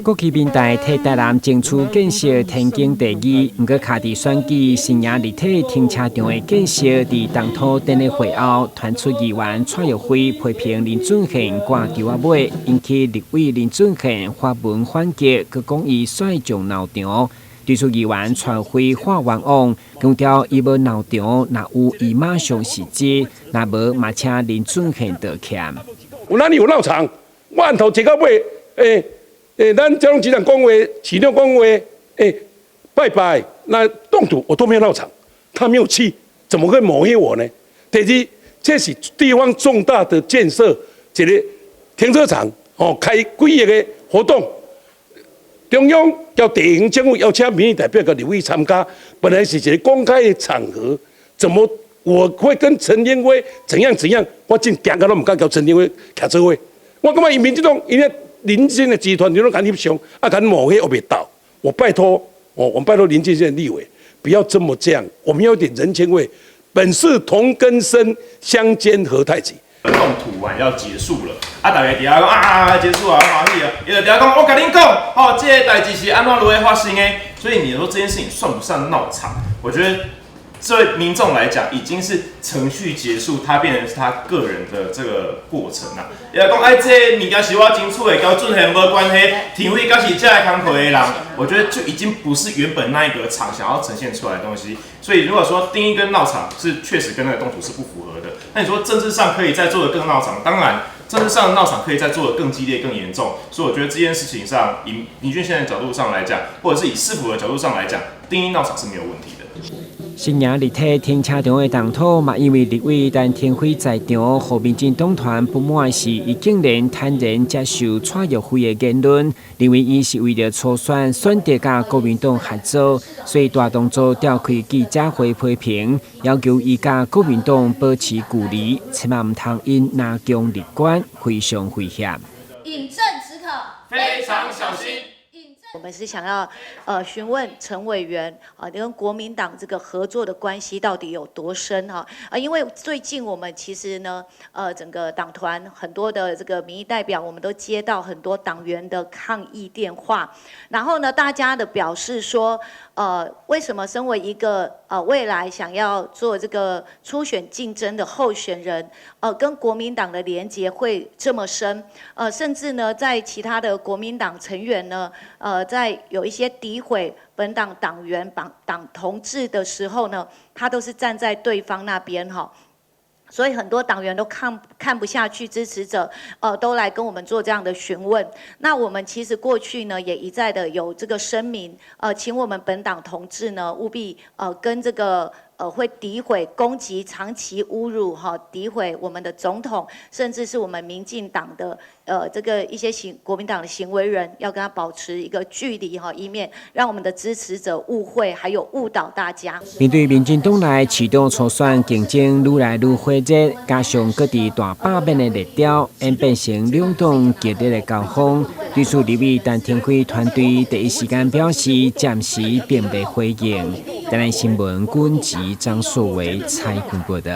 過去民代替台南爭取建設天經地義，毋過卡佇選舉新營立體停車場的建設，佇動土典禮會後，傳出議員蔡玉輝批評林俊憲掛球仔尾，引起立委林俊憲發文反擊，閣講伊率眾鬧場。對此議員蔡玉輝喊冤枉，強調伊無鬧場，若有伊馬上辭職，若無嘛請林俊憲道歉。我哪裡有鬧場？我案頭坐到尾，欸，咱交通局長講話，市長講話，欸，拜拜，那動土我都沒有鬧場，他沒有去，怎麼會抹黑我呢？第二，這是地方重大的建設，一個停車場，哦，開幾億的活動，中央叫地方政府邀請民意代表佮立委參加，本來是一個公開的場合，怎麼我會跟陳庭輝怎樣怎樣？我真驚到攏毋敢共陳庭輝徛做伙，我感覺伊民進黨𪜶咧。林俊憲的集團，你攏共翕相，啊，共抹黑，我袂鬥。我拜託，我拜託林俊憲立委，不要這麼這樣，我們要有點人情味。本是同根生，相煎何太急。動土完要結束了，啊，大家佇遐講啊，結束啊，歡喜啊，伊就佇遐講，我共恁講，哦，這个代誌是按怎如何發生的，所以你說這件事情算不算鬧場？我覺得對民眾來講，已經是程序結束，他變成是他個人的這個過程啦。伊講哎，這个物件是我爭取的，佮俊憲無關係，庭輝閣是這个工課的人，我覺得就已經不是原本那一個場想要呈現出來的東西。所以如果說定義跟鬧場是確實跟那個動土是不符合的，那你說政治上可以再做得更鬧場，當然政治上的鬧場可以再做得更激烈、更嚴重。所以我覺得這件事情上，以林俊憲的角度上來講，或者是以市府的角度上來講，定義鬧場是沒有問題的。新營立體停車場的動土嘛，因為立委陳庭輝在場，予民進黨團不滿的是，伊竟然坦然接受蔡玉輝的言論，認為伊是為著初選選擇佮國民黨合作，所以大動作召開記者會批評，要求伊佮國民黨保持距離，千萬毋通𪜶拿強入關，非常危險。飲鴆止渴，非常小心。我們是想要詢問陳委員啊，跟國民黨這個合作的關係到底有多深哈？啊，因為最近我們其實呢，整個黨團很多的這個民意代表，我們都接到很多黨員的抗議電話，然後呢，大家的表示說，為什麼身為一個未來想要做這個初選競爭的候選人，跟國民黨的連結會這麼深？甚至呢，在其他的國民黨成員呢，在有一些詆毀本黨黨員、黨黨同志的時候呢，他都是站在對方那邊哈，所以很多黨員都看不下去，支持者都來跟我們做這樣的詢問。那我們其實過去呢也一再的有這個聲明，請我們本黨同志呢務必跟這個會詆毀、攻擊、長期侮辱、哈詆毀我們的總統，甚至是我們民進黨的這個一些國民黨的行為人，要跟他保持一個距離哈，以免讓我們的支持者誤會，還有誤導大家。面對民進黨內市長初選競爭愈來愈火熱，加上各地大罷免的熱潮，演變成兩黨激烈的交鋒。對此，立委陳庭輝團隊第一時間表示，暫時並未回應。台南新聞軍籍張碩維採訪報道。